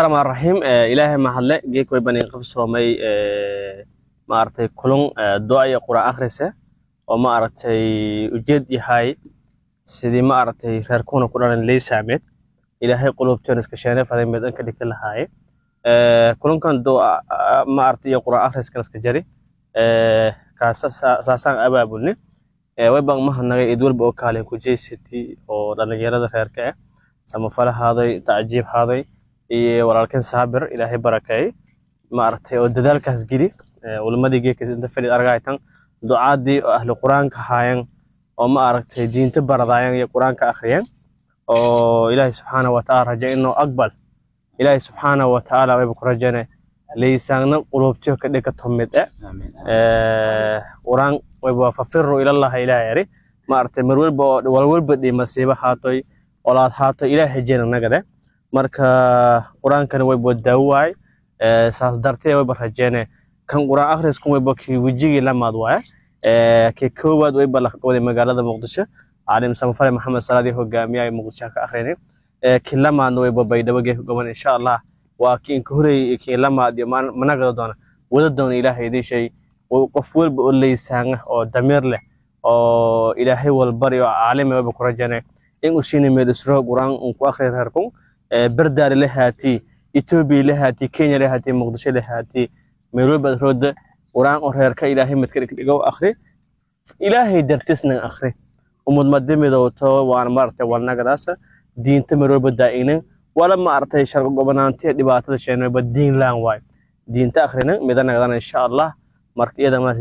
Rahmaan raxiim. Ilaahay mahadle, geek way banin qabsoomay maaragtay kulun du'a iyo quraan akhrise oo maaragtay ujeed yahay sidii maaragtay reer kuna ku dhalan leysaameed Ilaahay qulubtoona iska sheene faday mid ka dhigta lahaaye. Kulunkan du'a maaragtay iyo quraan akhriskan iska jari kaasa saasaan abaabulni. Way baan mahadnagay id walba oo kaalin ku jeysati oo dhalinyarada reerka ah, samafale haaday, tacjiib haaday iyo walaalkan Saabir, Ilaahay barakeey maaragtay oo dadaalkaas geli. Culimadii geedkaas inta fadhid argaytan, ducaadii oo ahli quraanka haayeen oo maaragtay diinta baradaayeen iyo quraanka akhriyeen oo Ilaahay subxaana wa tacaala raja inuu aqbal. Ilaahay subxaana wa tacaala wayba ku rajane laysaanna qulubtiyo ka dhigato mid eh quraan wayba fafiru ilallahi. Ilaahay yari maaragtay mar walba oo walwalba dhii masiibo haatoy, olaad haatoy, Ilaahay jena nagade. Marka quraankana wayba daawo waay, saas dartee wayba rajeene kan quraan akhrisku wayba kii wejigii lamaad waaye. Kii koowaad wayba la qabday magaalada Muqdisho, caalim samafale Maxamed Salaadi hogaamiyaha Muqdisho ka akhriyay. Kii lamaadna wayba Baydhabo geeka goban insha Allah. Waa kii inka horeeyay, kii lamaad iyo managada doona wada doona. Ilaahay idin shay qof walba oo leysaanga oo damiir leh oo Ilaahay walbari oo caalimi wayba ku rajane in uu siina meel isro quraan uu ku akhriyo reerkun. Berdaari la haati, Ethiopia la haati, Kenya la haati, Muqdisho la haati, meel walba rooda quraan oo reerka Ilaahay mid ka dhigo akhri, Ilaahay dartisna akhri, umad madimidowto waan maaragtay walnagadaas diinta meel walba daa'inin wala maaragtay sharci gobanaantiya dhibaatada sheenoyba diin laan waay diinta akhrina midanagadan insha Allah. Marka iyada ma